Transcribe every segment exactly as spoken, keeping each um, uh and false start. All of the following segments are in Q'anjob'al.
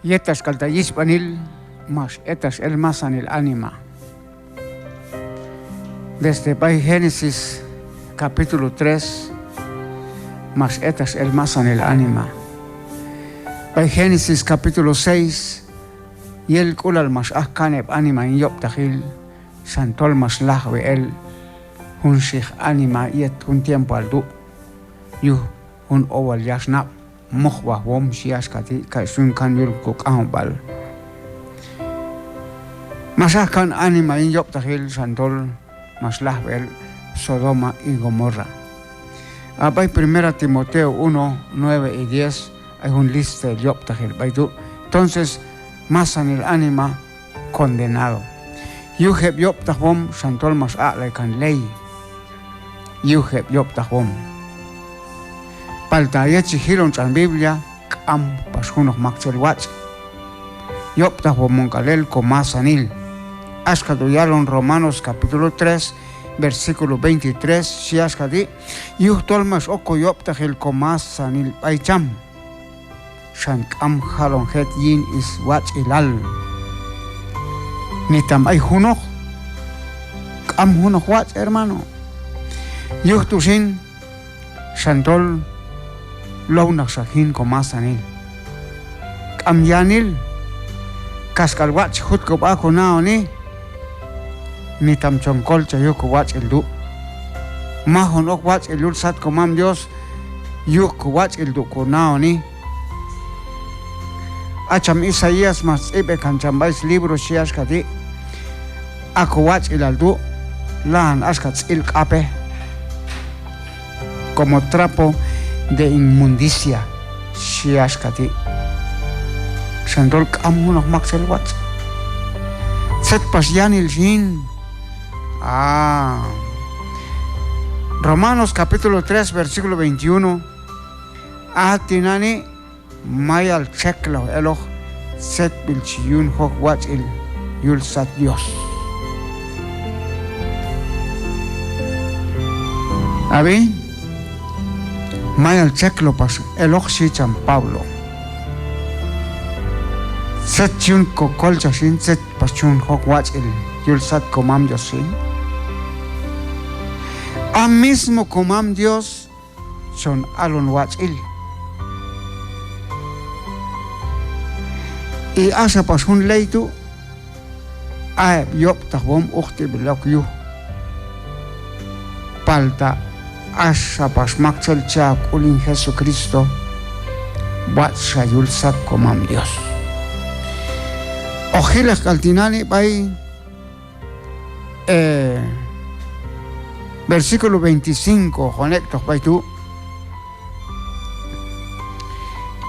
Yet axka ta yichb'anil max etax el masanil anima. Desde b'ay Génesis capítulo tres max etax el masanil anima. B'ay Génesis capítulo seis, yel k'ulal max aj kan heb' anima yin yob'taqil, xan tol max lajwi el jun xij anima yet jun tiempoal tu', yuj jun owal yaxnab' mojwajwom xhi axka ti', kay xyun kan yul ko k'amonb'al. Max aj kan anima yin yob'taqil xan tol max lajwi el Sodoma y Gomorra. A b'ay Primera Timoteo uno, nueve y diez, ay jun lista el yob'taqil b'ay tu'. Entonces, masanil anima condenado. Yuj heb' yob'taqwom xan tol max aq'lay kan ley yuj heb' yob'taqwom. Palta yet chi jilon tx'an Biblia, k'am pax junoq maktxel watx'. Yob'taqwom on k'al el ko masanil. Axka tu' yalon Romanos capítulo tres, versículo veintitrés, xhi axka ti': Yujtol max ok ko yob'taqil ko masanil b'ay cham, xan k'am jalon jet yin swatx'ilal. Nitam ay junoq, k'am junoq watx', hermano. Yuj tu xin, xan tol lownaq xa jin ko masanil. K'am yanil, kaxk'al watx' chi jut ko b'a ko naoni, nitam chon kolchaj yuj ko watx'il tu'. Maj on ok watx'il yul sat ko Mam Dios yuj ko watx'il tu' ko naoni. A cham Isaías max tz'ib'ej kan cham b'ay slibro xhi axka ti': A ko watx'ilal tu' lajan axka tz'il k'apej, como trapo de inmundicia, xhi axka ti'. Xan tol k'am junoq maktxel watx'. Tzet pax yanil xin. Ah. Romanos capítulo tres, versículo veintiuno. A tinani' mayal txekloj eloq tzetb'il chi yun jok watx'il yul sat Dios. Ab'i, mayal txekloj pax eloq xhi cham Pablo. Tzet chi yun ko kolchaj xin, tzet pax chi yun jok watx'il yul sat ko Mam Dios xin. A mismo ko Mam Dios chon alon watx'il. Y axa pax jun ley tu', a heb' yob'taqwom uqteb'il ok yuj. Palta axa pax maktxel cha ok k'ul yin Jesucristo, watx' xa yul sat ko Mam Dios. Hoq jilej k'al tinani' b'ay eh, versículo veinticinco, hoqon ek'toq b'ay tu'.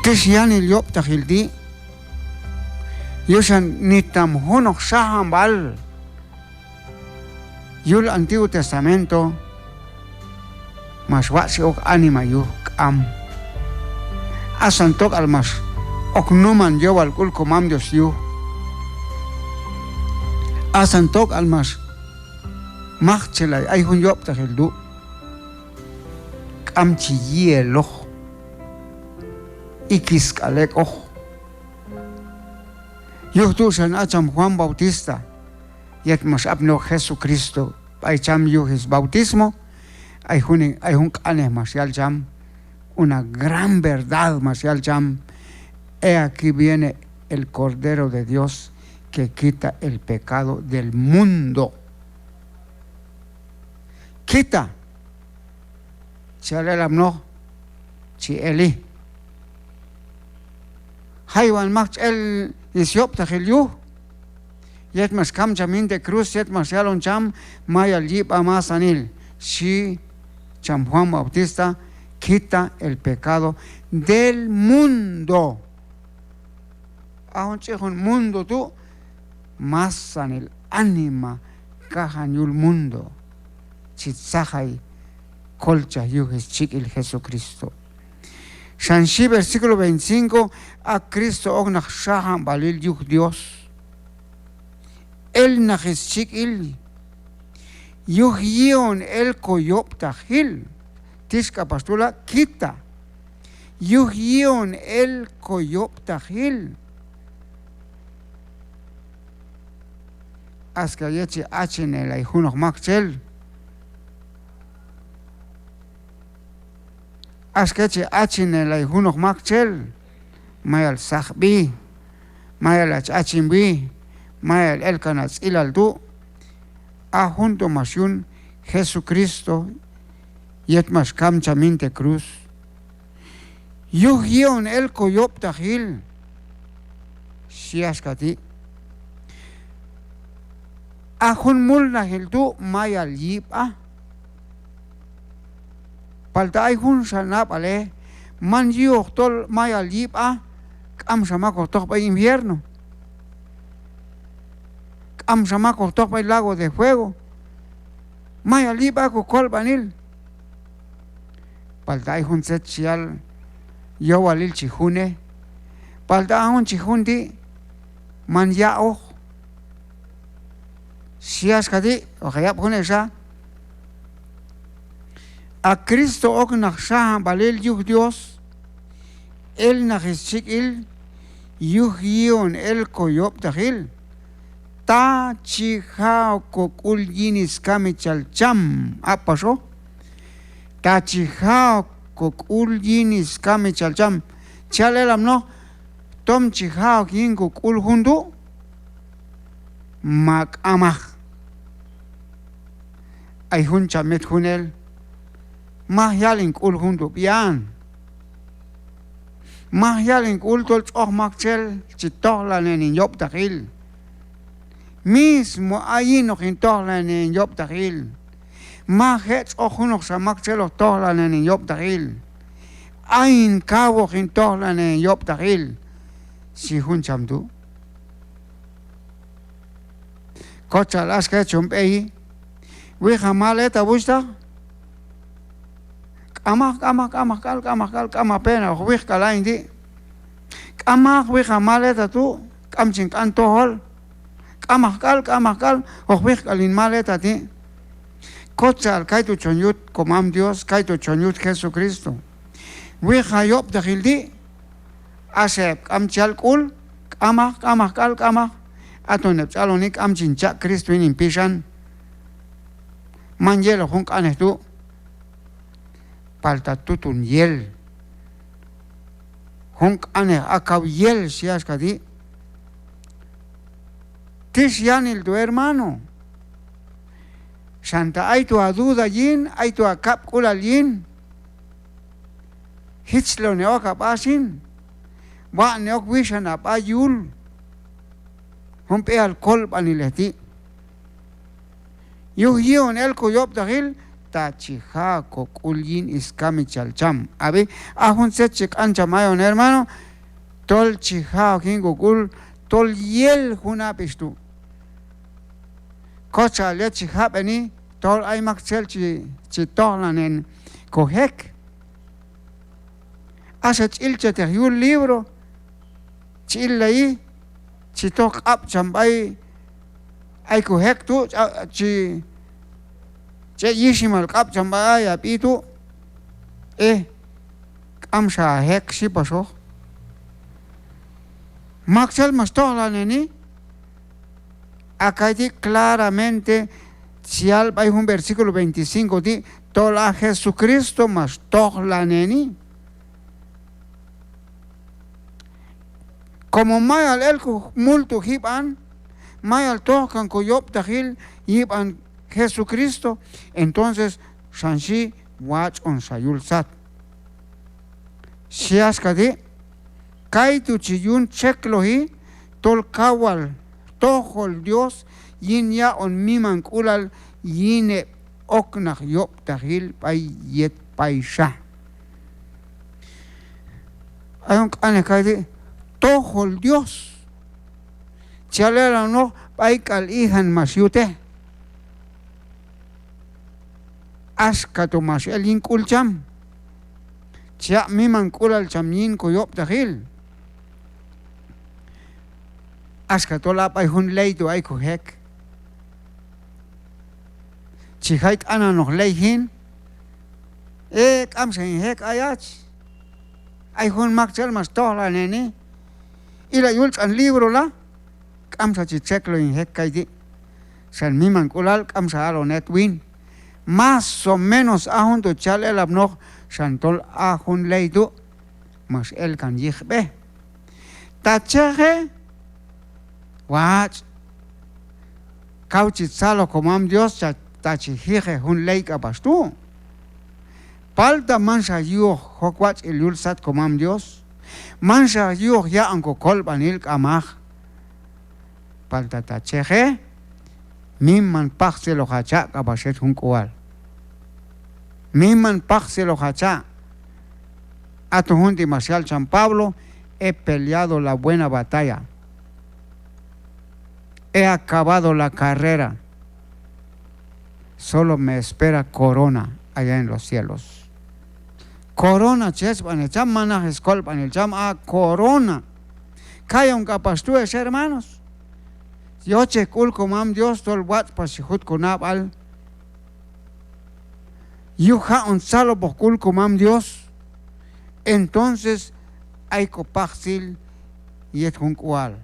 Tix yanil yob'taqil ti', yuxan nitam junoq xajanb'al yul Antiguo Testamento max watx'ji ok anima yuj, k'am. Asan tok'al max ok numan yowal k'ul ko Mam Dios yuj. Asan tok'al max maktxelay ay jun yob'taqil tu', k'am chi yi' eloq, ikis k'al ek'oq. Yuj tu' xan a cham Juan Bautista, yet max apni ok Jesucristo b'ay cham yuj sbautismo, ay jun, ay jun q'anej max yal cham, una gran verdad max yal cham: He aquí viene el Cordero de Dios que quita el pecado del mundo. Quita. Chi yal elapnoq chi eli. Jaywan mak chi el syob'taqil yuj. Yet max kam cham yin te' cruz, yet max yalon cham: Mayal yi' b'a masanil, xhi cham Juan Bautista: Quita el pecado del mundo. A jun chi jun mundo tu', masanil anima kajan yul mundo chi tzajay kolchaj yuj schik'il Jesucristo. Xan xhi versículo veinticinco: A Cristo ok naq xajanb'alil yuj Dios. El naq schik'il, yuj yi'on el ko yob'taqil. Tix k'apax tu' la, quita. Yuj yi'on el ko yob'taqil. Axka yet chi achinelay junoq maktxel. Axka yet chi achinelay junoq maktxel, mayal saqb'i, mayal hach achinwi, mayal elkan ha tz'ilal tu'. A jun tu' max yun Jesucristo yet max kam cham yin te' cruz. Yuj yi'on el ko yob'taqil, xhi axka ti'. A jun mulnajil tu' mayal yib'a. Palta ay junxa nab'alej, man yi'oq tol mayal yib'a, k'amxa mak hoq toq b'ay infierno. K'amxa mak hoq toq b'ay lago de fuego. Mayal yib'a ko kolb'anil. Palta ay jun tzet chi yal yowalil chi junej. Palta a jun chi jun ti' man ya'oq, xhi axka ti'. Hoq heyab' junelxa. A Cristo ok naq xajanb'alil yuj Dios, el naq schik'il yuj yi'on el ko yob'taqil. Ta chi ja' ok ko k'ul yin skamichal cham, a paxoq. Ta chi ja' ok ko k'ul yin skamichal cham. Chi yal elapnoq, tom chi ja' ok yin ko k'ul jun tu' ma k'amaq. Ay jun cham yet junel, maj yal hin k'ul jun tu' b'ian. Maj yal hin k'ul tol tx'oq maktxel chi tojlanen hin yob'taqil. Mismo ayin hoq hin tojlanen hin yob'taqil. Maj je' tx'oq junoqxa maktxel hoq tojlanen hin yob'taqil. Ayin kaw hoq hin tojlanen hin yob'taqil, xhi jun cham tu'. Kotxal axka yet chon b'eyi. Wiq ha maleta wuxhtaq. K'amaq, k'amaq, k'amaq k'al, k'amaq k'al, k'am ha pena, hoq wiq k'al ayin ti'. K'amaq, wiq ha maleta tu', k'am chin q'an tojol. K'amaq k'al, k'amaq k'al, hoq wiq k'al hin maleta ti'. Kotxal kaytu' chon yut komam Dios, kaytu' chon yut Jesucristo. Wiq ha yob'taqil ti', axa heb' k'am chi yal k'ul, k'amaq, k'amaq k'al, k'amaq. Aton heb' chi aloni k'am chin cha' Cristo yin hin pixan. Man yeloq jun q'anej tu'. Palta tutun yel. Jun q'anej a kaw yel, xhi axka ti'. Tix yanil tu' hermano. Xan ta ayto ha duda yin, ayto ha kab'k'ulal yin. Jichloni ok ha b'a xin. Watx'ne ok wixan ha b'a yul jun b'eal kolb'anilej ti'. Yuj yi'on el ko yob'taqil, ta chi ja' ok ko k'ul yin skamichal cham. Ab'i, a jun tzet chi q'an cham ayon hermano, tol chi ja' ok yin ko k'ul, tol yel jun ab'ix tu'. Kotxal yet chi jab'eni, tol ay maktxel chi, chi tojlanen ko jek. Axa chi ilchatej yul libro, chi illayi, chi toj q'ab' cham b'ay ay ko jek tu', chi, chi ek' yiximal q'ab' cham b'ay ay ha b'i tu'. Eh, k'amxa ha jek, xhi paxoq. Maktxel max tojlaneni. A kayti' claramente chi yal b'ay jun versículo veinticinco ti', tol a Jesucristo max tojlaneni. Como mayal el ko mul tu' jib'an, mayal tojkan ko yob'taqil yib'an Jesucristo, entonces xan xhi watx' on xa yul sat. Xhi axka ti', kaytu' chi yun txekloji tol kaw wal tojol Dios yin yaq'on mimank'ulal yin heb' oknaq yob'taqil b'ay yet payxa. Ay jun q'anej kayti', tojol Dios. Chi yal elapnoq b'ay k'al ijan max yute. Axka tu' max el yin k'ul cham. Chi yaq' mimank'ulal cham yin ko yob'taqil. Axka tol a b'ay jun ley tu' ay ko jek. Chi jay t'ananoq ley jin. Eh, k'amxa hin jek ayach. Ay jun maktxel max tojlaneni. Ila yul tx'an libro la. K'amxa chi txekloj hin jek kayti'. Xan mimank'ulal k'amxa alon het win. Más o menos a jun tu' chi yal elapnoq, xan tol a jun ley tu' max el kan yijb'ej. Ta cheje, watx'. Kaw chi tzaloj Komam Dios, cha-, ta chi jiqej jun ley k'apax tu'. Palta manxa yujoq jok watx'il yul sat Komam Dios. Manxa yujoq yaq'on kokolb'anil, k'amaq. Palta ta cheje, miman pajtziloq ha cha' k'apax yet jun k'ual. Miman pajtziloq ha cha'. Aton jun ti' max yal cham Pablo: "He peleado la buena batalla. He acabado la carrera. Solo me espera corona allá en los cielos". Corona chi yechb'anej cham, manaq skolb'anil cham, a corona. Kayon k'apax tu' ex hermanos. Yochej k'ul Komam Dios tol watx' pax chi jut konab'al. Yuj jaq'on tzalojb'oq k'ul Komam Dios, entonces ay kopajtzil yet jun k'ual.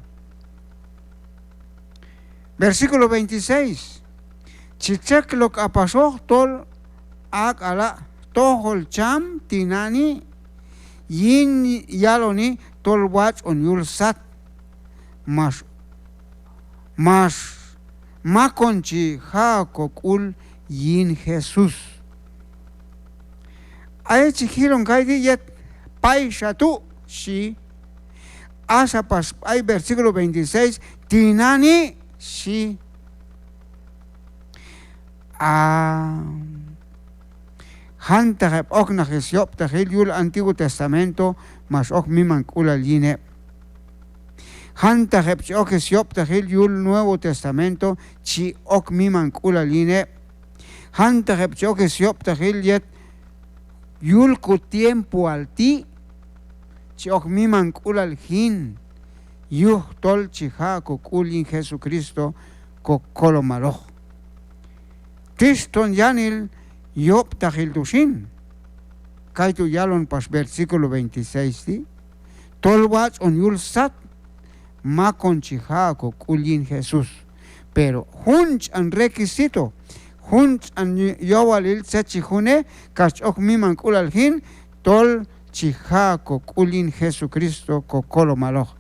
Versículo veintiséis. Chi txekloj k'apaxoq tol ak'ala' tojol cham tinani' yin yaloni tol watx' on yul sat. Max, max, mak on chi ja' ok kok'ul yin Jesús. Ay chi jilon kayti' yet payxa tu' xhi. Axa pax b'ay versículo veintiséis, tinani' xhi. A, jantaq heb' oknaq syob'taqil yul Antiguo Testamento max ok mimank'ulal yin heb'. Jantaq heb' chi ok syob'taqil yul Nuevo Testamento chi ok mimank'ulal yin heb'. Jantaq heb' chi ok syob'taqil yet yul kotiempoal ti' chi ok mimank'ulal jin, yujtol chi ja' ok kok'ul yin Jesucristo kokolomaloq. Tix ton yanil yob'taqil tu' xin. Kaytu' yalon pax versículo veintiséis ti': tol watx' on yul sat, mak on chi ja' ok kok'ul yin Jesús. Pero jun ch'an requisito, jun ch'an yowalil tzet chi june kax chi ok mimank'ulal jin, tol chi ja' ok kok'ul yin Jesucristo kokolomaloq.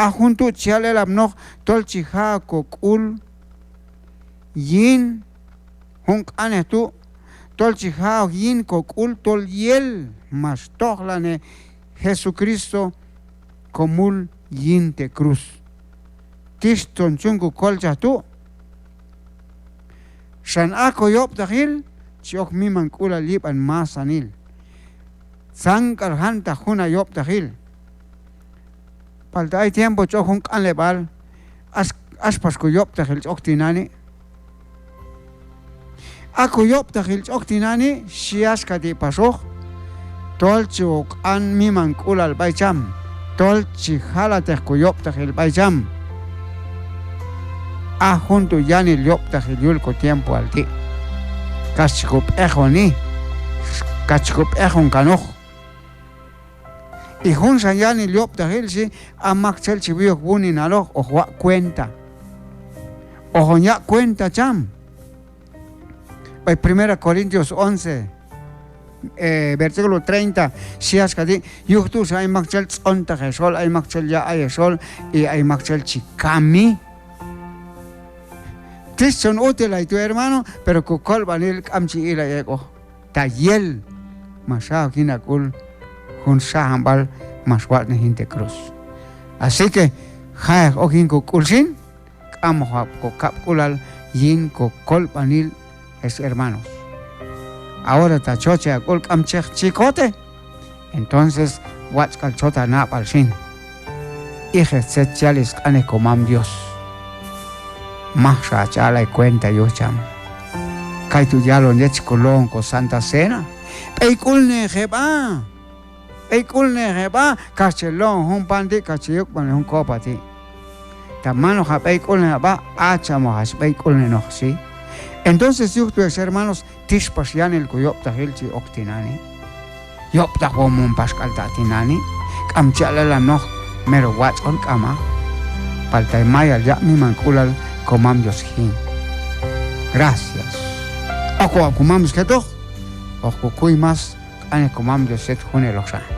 A jun tu' chi yal elapnoq tol chi ja' ok kok'ul yin, jun q'anej tu' tol chi ja' ok yin kok'ul tol yel max tojlanej Jesucristo komul yin te' cruz. Tix ton chun kokolchaj tu'. Xan a koyob'taqil chi ok mimank'ulal yib'an masanil. Tzan k'al jantaq jun hayob'taqil. Palta ay tiempo chi ok jun q'anleb'al, ax, ax pax koyob'taqil chi ok tinani'. A koyob'taqil chi ok tinani', xhi axka ti' paxoq: tol chi koq'an mimank'ulal b'ay cham, tol chi jalatej koyob'taqil b'ay cham. A jun tu' yanil yob'taqil yul kotiempoal ti'. Kax chi kob'ejoni, kax chi kob'ejon kanoq. Y junxa yanil yob'taqil xhi, a maktxel chi wi'ok wuninaloq hoq waq' cuenta, hoq on yaq' cuenta cham. B'ay Primera Corintios once, eh, versículo treinta, xhi axka ti': yuj tu' xhi, ay maktxel tz'ontaq hexol, ay maktxel ya'ay hexol, y ay maktxel chi kami. Tix chon utelay tu' hermano, pero kokolb'anil k'am chi ilay ek'oq. Ta yel max ja' ok yin hak'ul jun xajanb'al max watx'nej yin te' cruz. Así que ja'eq ok yin kok'ul xin, k'amoqab' kokab'k'ulal yin kokolb'anil, ex hermanos. Ahora ta chochej hak'ul k'am chej chicote, entonces watx' k'al chot hanab'al xin. Iqej tzet chi yal sq'anej Komam Dios. Majxa hach aq'lay cuenta yuj cham. Kaytu' yalon yet chi kolo'on ko Santa Cena: b'eyk'ulnej heb'a. B'eyk'ulnej heb'a, kax che lo'on jun pan ti', kax che yuk'b'anej jun copa ti'. Ta manoq hab'eyk'ulnen hab'a, a cham hoq hach b'eyk'ulnenoq, xhi. Entonces yuj tu' ex hermanos, tix pax yanil koyob'taqil chi ok tinani'. Yob'taqwom on pax k'al ta' tinani'. K'am chi yal elapnoq mero watx' on, k'amaq. Palta mayal yaq' mimank'ulal Komam Dios jin. Gracias. Okoqab' komam Dios jetoq, hoq kokuy mas q'anej komam Dios yet juneloqxa.